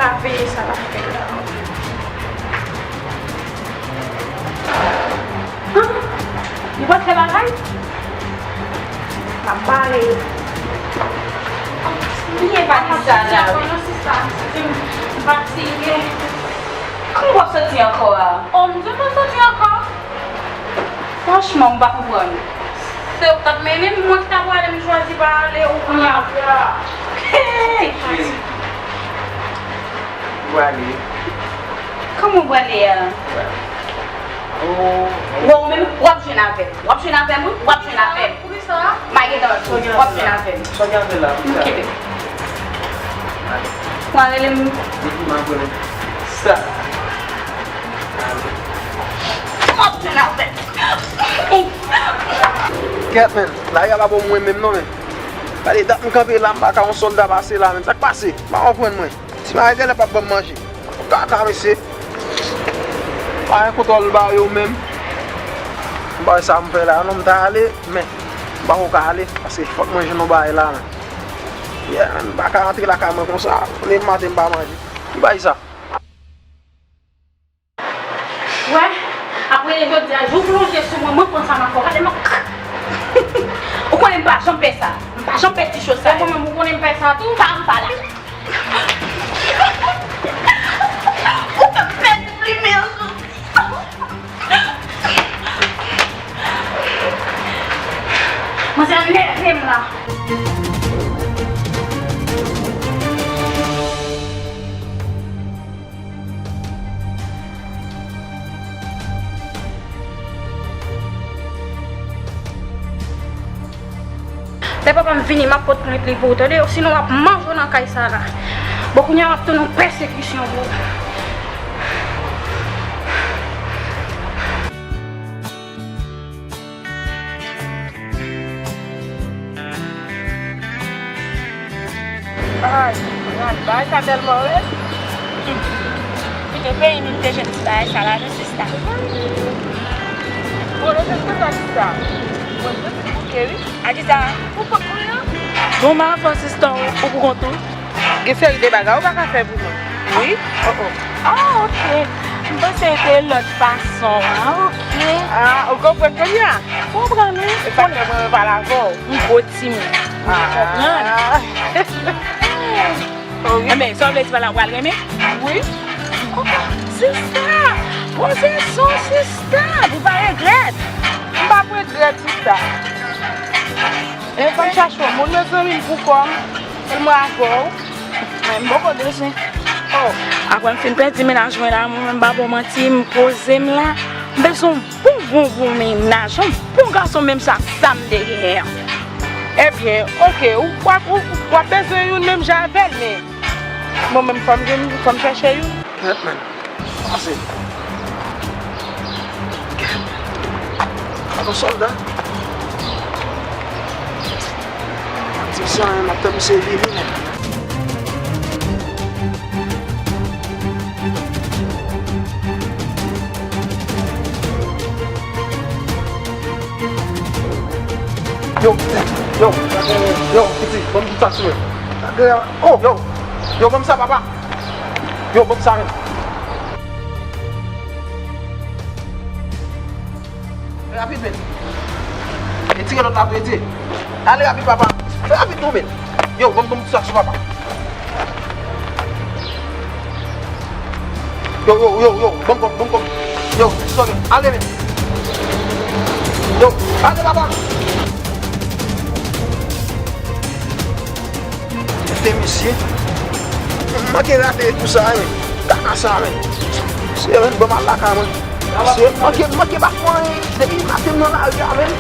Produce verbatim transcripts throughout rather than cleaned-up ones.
Ap veye sa l ap fè la. Hah? Li pa fè bagay? L ap bale. Byen pati sa la, wi. Non, sista, m fatige. Kòman w ap soti ankò a? Oh, m di w m ap soti ankò. Franchman, m pa konprann. Se ou k t ap mennen m, mwen ki ta prale, m chwazi pa ale, ou kounye a. Cheri, ou prale. Kòman ou prale a? Ou prale. Oh. Bon, ou menm, w ap jwenn avè m. W ap jwenn avè m, wi, w ap jwenn avè m. Poukisa? M a gentan di w, w ap jwenn avè m. Sa w gen avè l la, poukisa? M kenbe. Mwen rele m. Depi m ap rele sa. Kèt, men, lari a pa pou mwen menm non, men. Gade dat m kanpe la, m pa ka yon sòlda pase la, men. Sa k pase? M pa konprann mwen. Ti mari genlè p ap ban m manje. Kaka, mesye. Pa gen kontwòl ba yo menm. M pa wè sa m fè la non, m ta ale, men m pa ko ka ale, paske fòk mwen jwenn yon bagay la, men. Yeah, men, m pa ka rantre lakay mwen konsa. Leve maten m pa manje. Ki bagay sa? Wè, ap rele jodi a, jou plonje sou mwen, mwen konn sa m ap fè w. Gade mwen. Ou konnen m pa janm pè sa. M pa janm pè ti cho sa. Ou konnen m konnen m pè sa tou. Sa m pa la. Ou te pèdi plimen an. Manzè nève m la. Lè papa m vini, m ap pot plent li pou ou, tande? Osinon, w ap manje w nan kay sa la. Bon, kounye a, w ap tann yon pèsekisyon pou ou. Ay, gad, bagay sa tèlman rèd. Kite peyi nou, nou te jwenn ti bagay sa lajan sista. Bon, nou te jwenn sa sista. Bon, nou te bouke, wi. A kisa? Pou kont mwen an. Bon, m a fè sista ou, ou pou kont ou. Gen seri de bagay ou pa ka fè pou mwen. Wi. Oh, oh. Ah, ok. M panse se lòt fason an. Ah, ok. Ah, ou konprann kounye a? Konprann, wi. E sa k fè mwen pale avè w. M gwo timoun. Ah. Konprann? Oh, wi. Enben, sa w vle di pa la, w pral renmen? Wi. Oh, sista! Poze son, sista! Pou pa regrèt. M p ap regrèt, sista. E fò m chache yon moun, mezanmi, m pou kò m. Sèlman avè w. Mwen, m poko bezwen. Oh. Apre m fin pèdi mennaj mwen la, mwen menm, m pa ba w manti, m poze m la. M bezwen yon bon, bon, bon mennaj, yon bon gason, menm sa, sa m te genyen an. Ebyen, ok, ou, w ap, ou, w ap bezwen youn menm jan avè l, men mwen menm, fò m jwenn, fò m chèche youn. Kèt, men. Pase. Kèt. Ato sòlda. Di sa, m ap tann misye vini, men. Yo, yo, yo, piti, ban m tout sa sou mwen. Oh, yo, yo, ban m sa, papa. Yo, ban m sa, men. Rapid, men. Retire lòt la tou, Edi. Ale rapid, papa. Fè rapid non, men. Yo, ban m, ban m tout sa sou papa. Yo, yo, yo, yo, ban m kòb, ban m kòb. Yo, sòlda, ale, men. Yo, ale, papa. Tete mesye. M manke rate tou sa, men. Kaka sa, men. Mesye, men, ban m al lakay mwen. Mesye, manke, manke bat mwen. Depi maten m nan lari a, men.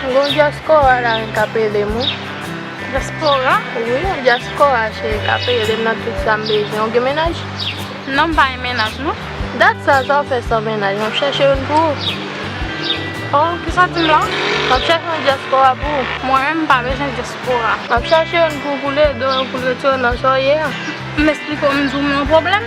Gon dyaspora la menm k ap rele m, wi. Dyaspora? Wi, yon dyaspora cheri k ap rele m nan tout sa m bezwen. Ou gen mennaj? Non, m pa gen mennaj, non. Dat sa, sa w fè san mennaj? M ap chèche youn pou ou. Oh, kisa w di m la? M ap chèche yon dyaspora pou ou. Mwen menm, m pa bezwen dyaspora. M ap chèche youn pou, pou l ede w, pou l retire w nan sa w ye a. M esplike w, m di w m nan pwoblèm.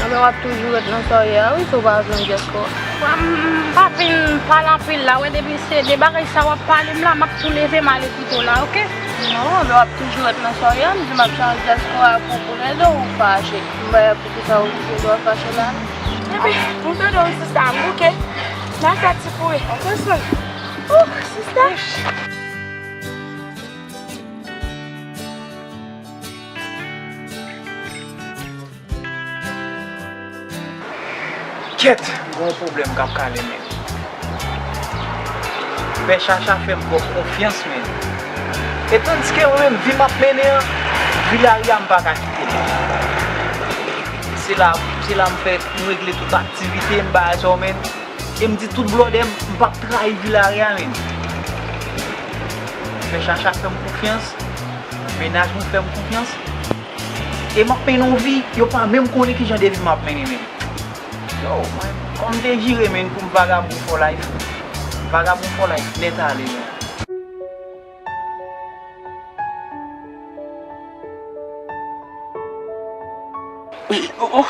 Anben, w ap toujou ret nan sa w ye a, wi, si w pa vle yon dyaspora. M, m pa vin pale anpil la, wè, depi se de bagay sa w ap pale m la, m ap tou leve m ale kite w la, oke? Non, anben, w ap toujou ret nan sa w ye a, m di m ap chèche yon dyaspora pou, pou l ede w, ou fache. M pa wè poukisa ou, ou dwe fache la. Enben, m tande w, sista, m bouke. N a fè ti kouri. Atann. Ouh, sista. Kèt, m gen yon pwoblèm k ap kale, men. Pè Chacha fè m twòp konfyans, men. E tandiske mwen menm, vi m ap mennen an, vi lari a m pa ka kite l. Se la, se la m fè, m regle tout aktivite m, bagay sa yo, men. E m di tout blòdè m, m p ap trayi vi lari a, men. Pè Chacha fè m konfyans, mennaj mwen fè m konfyans. E m ap mennen yon vi, yo pa menm konnen kijan de vi m ap mennen, men. Yo, mwen, kòm m te jire, men, pou m vagabon for life. Vagabon for life, nèt ale, men. Oh,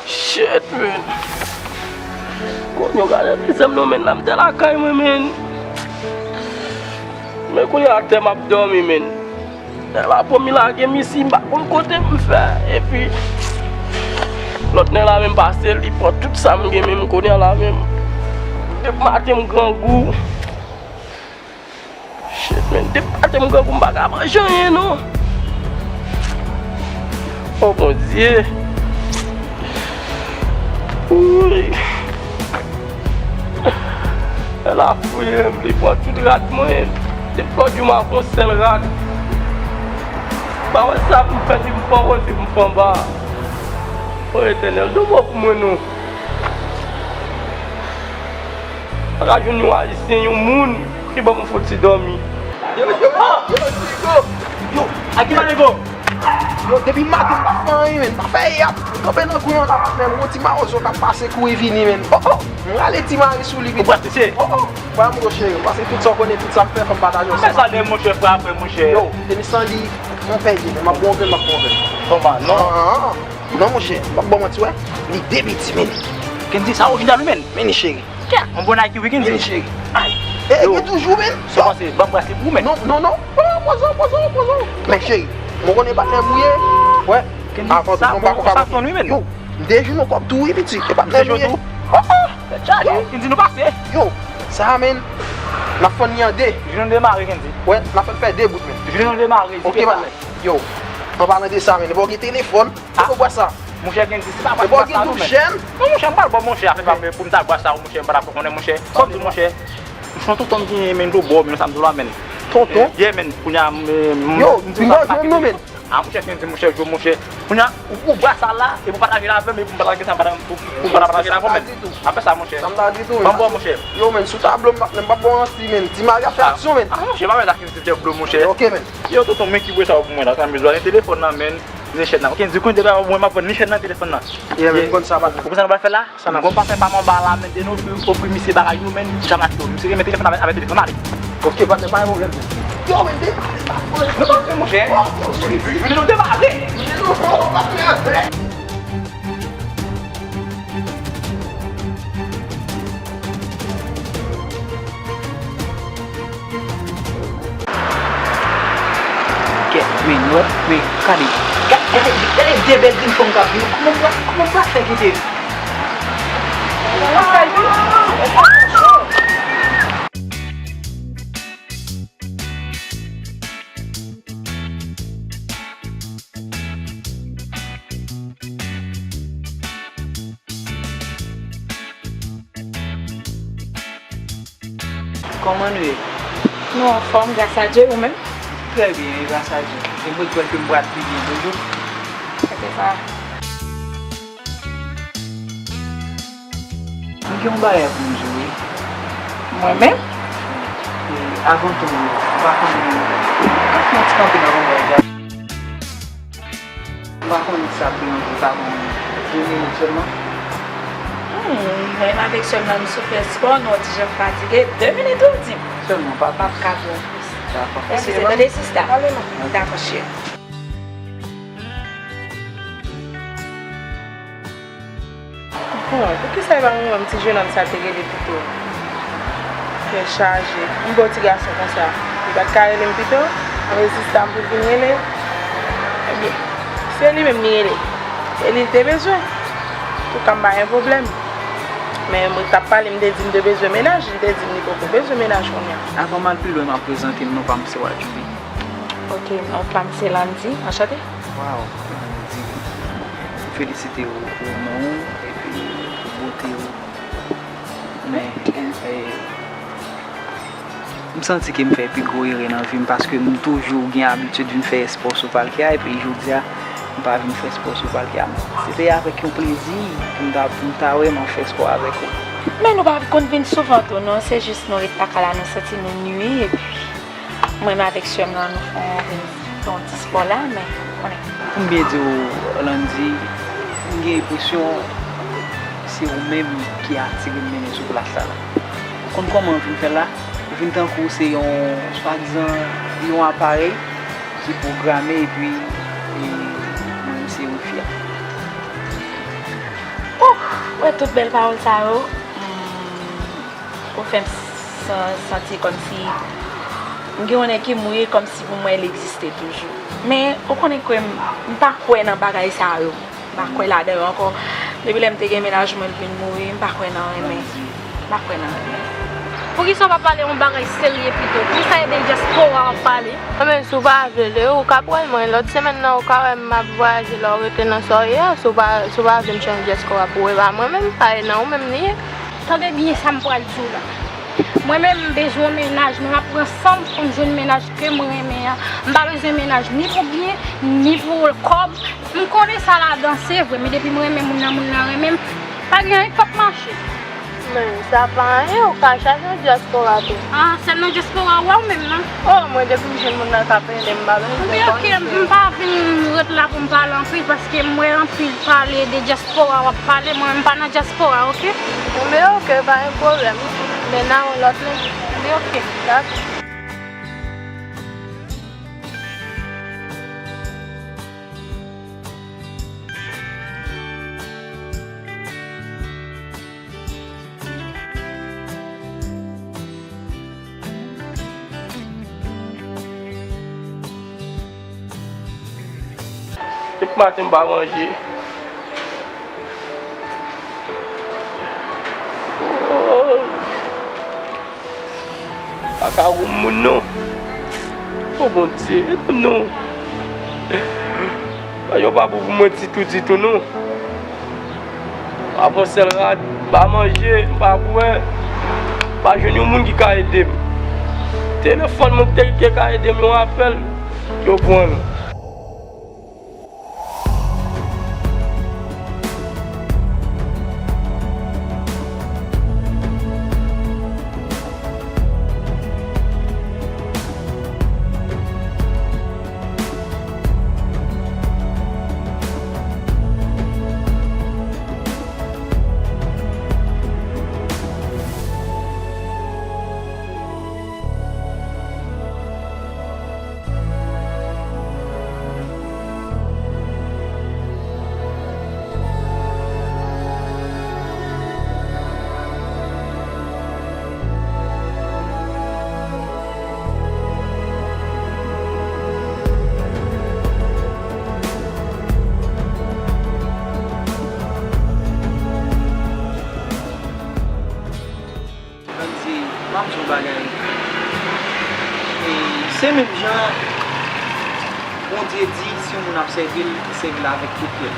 shit, man. Konn yo gade mizè m non, men, la m te lakay mwen, men. Men kounye a atè m ap dòmi, men. Nèg la pran m lage m isi, m pa konn kote m fè. Epi, lòt nèg la menm pase, li pran tout sa m gen, men m konnen la menm. Depi maten m grangou. Shit, man, depi maten m grangou, m pa ka manje anyen, non. Oh, Bondye. Wouy. Lè l ap fouye m, li pran tout rad mwen. Depi lòt jou, m ap yon sèl rad. Pa wè sa pou m fè, si m fè anwo, si m fè anba. O Etènèl, do mo pou mwen non. Pa ka jwenn yon Ayisyen, yon moun ki ban m yon fouti dòmi. Yo, yo, yo, yo, yo, yo, a ki manego? Yo, depi maten m pa fè anyen, men. M pa fè yap. M kanpe nan kwen an la, men yon ti mawozo k ap pase kouri vini, men. Oh, oh, m rale ti mari sou li vit. Ou pral pise? Oh, oh. Frè m, monchè, paske tout sa w konnen, tout sa m fè, fò m pataje ansanm. Fè sa de monchè, frè, frè, monchè. Yo, Kenny Sandy, m pèdi, men m ap bon grenn, m ap bon grenn. Toma, non. Ah, ah, ah. Non, monchè, m p ap ba w manti, wè. Li de piti, men. Kendy, sa orijinal, wi, men. Men, cheri. Kè, yon bon Nike, wi, Kendy. Men, cheri. Ay. Eh, yo. Gen toujou, men. Sa w panse, ban m brase pou ou, men. Non, non, non. Oh, poze w, poze w, poze w. Men, cheri, mwen konnen patnè m ou ye. Wè. Kendy, avan tout, sa non, bon, pa sa konn, wi, men. Yo, m te jwenn yon kòb tou, wi, piti. E patnè m ou ye. Tou? Oh, oh. Yo. Kendy, nou pase. Yo, sa, men. N ap fann li an de. Jwenn nou demare, Kendy. Wè, n ap fè l fè de bout, men. Jwenn nou demare. Ok, patnè. Yo, an palan de sa, men, ou gen telefòn? Ah. Ou bwè sa? Monchè, Kendy, se pa bwè sa non, men. Non, monchè, m pral bwè, monchè, afè pa pou m ta bwè sa, monchè, m pa ta konnen, monchè. Kòm di, monchè, m son tonton m genyen, men, dlo bò, men, sa m di w la, men. Tonton? Eh, yeah, men, kounye a, m, m, yo, m, m pa jwenn nou, men. Ah, monchè, Kendy, monchè, yo, monchè. Kounye a, ou, ou bwè sa la, e pou pataje l avè m, e pou m pataje sa, pou, pou m pataje l avè w, men. Apre sa, monchè. Sa m ta di tou, men. Ban m bwè, monchè. Yo, men, sou tablo m, m pa bwè ansi, men. Ti mari ap fè aksyon, men. Ah, monchè, pa mèt ak yon ti dlo, monchè. Ok, men. Yo, tonton, men ki bwè sa yo pou mwen la, sa m bezwen. Gen telefòn nan, men. Ni chèn nan. Oke, di konn depi mwen m ap vann ni chèn nan telefòn nan. Yeah, men, konn sa, patnè. Ou konn sa nou pral fè la? Sa n ap fè? Gon patnè pa m anba la, men, de nou ofri misye bagay nou, men, janm achte yo. Misye renmen telefòn avè, avè telefòn, ale. Oke, patnè, pa gen pwoblèm, men. Yo, men, de, nou pa fè, monchè. Vini nou demare. Vini nou, patnè. Kèt, men, wè, men, gade. Gade, gade, gade de bèl grenn fanm k ap vini. Kòman m pral, kòman m pral fè kite? Kòman nou ye? Nou anfòm, gras a Dye, ou menm? Trè byen, gras a Dye. E mwen kwè ke m pral pi byen toujou. Se te sa. M gen yon bagay pou m di w, wi. Mwen menm? E, avan tou, m pa konnen. Kòman ti kanpe nan yon bagay? M pa konnen si sa ap deranje w, pa konnen. De minit sèlman. Hmm, mwen menm avèk sè m nan, nou sot fè spò, nou ti jan fatige. De minit, ou di m. Sèlman, pa plis. M ap ka pran plis. Dakò. Eskize, tande sista. Ale non. Dakò, cheri. Bon, poukisa e pa mwen menm ti jenòm sa te rele pito? Kè chaje. M ba w ti gason konsa. Li pa t ka rele m pito? Anben sista m pou l vin rele. Ebyen, se li menm li rele. E li l te bezwen. Antouka, m pa gen pwoblèm. Men mwen t ap pale, m te di m te bezwen mennaj, li te di m li poko bezwen mennaj kounye a. Avan m al pi lwen, m ap prezante m, non pa m se Wadjoubi. Ok, non pa m se Landy. Anchante. Waw, Landy, m felisite w pou non w epi pou bote w. Men, eh, m santi ke m fè pi gwo erè nan vi m paske m toujou gen abitid vin fè espò sou palkè a, epi jodi a, m pa vin fè espò sou palkè a. Se te avèk yon plezi pou m ta, pou m ta wè m ap fè espò avèk ou. Men nou pa konn vin souvan tou, non, se jis nou ret lakay la, nou santi nou nwi, epi mwen menm avèk sè m nan, nou fè yon, fè yon ti spò la, men, ou konnen. Pou m byen di w, Landy, m gen enpresyon se ou menm ki atire m mennen sou plas sa la. Ou konn kòman w vin fè l la? Ou vin tankou se yon, swadizan, yon aparèy ki pwograme epi, e, mwen, se yon fi a. Ouh, ou wè tout bèl pawòl sa yo? Hmm. Ou fè m san-, santi kòmsi m gen yon nèg ki mouri, kòmsi pou mwen li egziste toujou. Men, ou konnen kwè m, m pa kwè nan bagay sa yo. M pa kwè ladan yo ankò. Depi lè m te gen mennaj mwen, l vin mouri, m pa kwè nan renmen. M pa kwè nan renmen. Poukisa w pa pale yon bagay serye pito? Poukisa e de dyaspora w ap pale? Mwen menm, si w pa vle, ou ka pran mwen. Lòt semèn nan, ou ka wè m ap vwayaje la, ou rete nan sa w ye a. Si w pa, si w pa vle m chanje dyaspora pou w, e pa mwen menm, pa e nan ou menm li ye. Tande byen sa m pral di w la. Mwen menm, m bezwen yon mennaj, men m ap pran san m pou m jwenn mennaj ke m renmen an. M pa bezwen mennaj ni pou byen, ni pou kòb. M konnen sa ladan, se vre, men depi m renmen moun nan, moun nan renmen m, pa gen anyen k p ap mache. Men, sa pa anyen, ou ka chache yon dyaspora tou. Ah, sèl nan dyaspora ou wè w menm nan? Oh, mwen, depi m jwenn moun nan k ap ede m, m pa bezwen. Anben, ok, m pa vin ret la pou m pale anpil, paske m wè anpil pale de dyaspora w ap pale, mwen menm m pa nan dyaspora, ok? Anben, ok, pa gen pwoblèm. Men nan yon lòt lendi. Anben, ok. Dakò. Depi maten m pa manje. Oh. Pa ka wonm moun non. O Bondye, ede m non. Yo pa bon pou mwen ditou, ditou non. M pa pran sèl rad, m pa manje, m pa bwè. M pa jwenn yon moun ki ka ede m. Telefòn mwen te, te ka ede m, yon apèl, yo pran l. Landy, m ap di yon bagay. E se menm jan Bondye di, si yon moun ap sèvi l, sèvi l avèk tout kè l.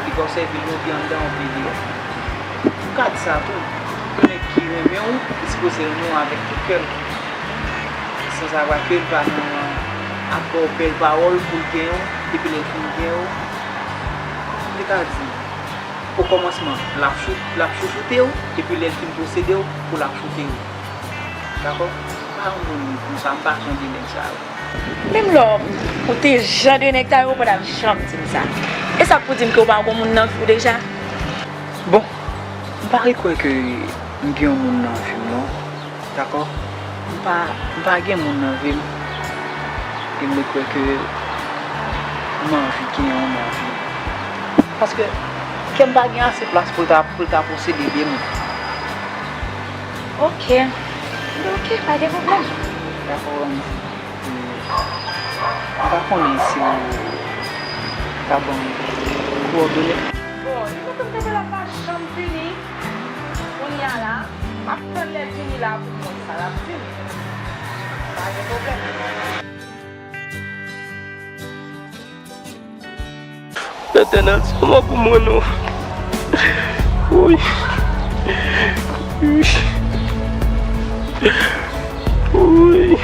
Li pa sèvi l yon pye anndan, yon pye deyò. Ou ka di sa tou. Yon nèg ki renmen w, li sipoze renmen w avèk tout kè l. Sansavwa ke l pa nan, ap ba w bèl pawòl pou l gen w, epi lè l fin gen w, li ka di, o kòmansman, l ap chou-, l ap chouchoute w, epi lè l fin posede w, pou l ap choute w. Dakò? M pa yon moun konsa, m pa jan de nèg sa yo. Menm lè w te jan de nèg sa yo, ou pa t ap janm di m sa. E sa k pou di m ke w pa gon moun nan vi w deja? Bon, Pa rekwè ke m gen yon moun nan vi m non. Dakò? M pa, m pa gen moun nan vi m. E m rekwè ke m anvi gen yon nan vi m. Paske kè m pa gen ase plas pou l ta, pou l ta posede de moun. Ok. Ok, pa gen pwoblèm. Dakò, Ramzi. M pa konnen si w ka ban m kowòdone. Bon, li kontan m tande l ap pa janm vini. Kounye a la, m ap tann lè l vini la pou m wè sa l ap di m. Pa gen pwoblèm. Letènèl, se mò pou mwen non. Woy. Woy. Woy,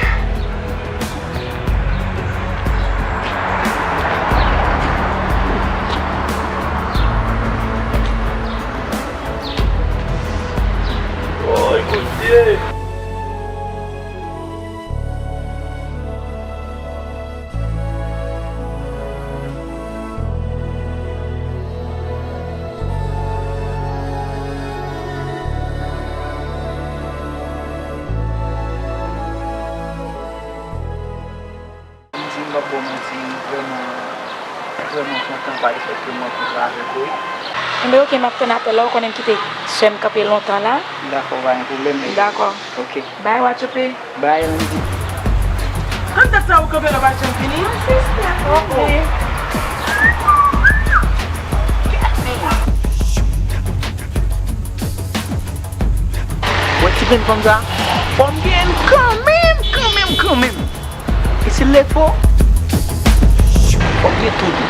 Bondye. Di m p ap ba w manti, m vrèman, vrèman kontan pa le fèt ke m rankontre avèk ou, wi. Enben, oke, m ap tann apèl la, ou konnen m kite sè m kanpe lontan la. Dakò, pa gen pwoblèm, men. Dakò. Oke. Bye, Wachope. Bye, Landy. Kanta sa ou kanpe la pa janm vini? Mwen se sè. Oh, oh. Wè ti grenn fanm sa? Fò m gen l kanmenm, kanmenm, kanmenm. E si l lèfo, fò m gen tou de.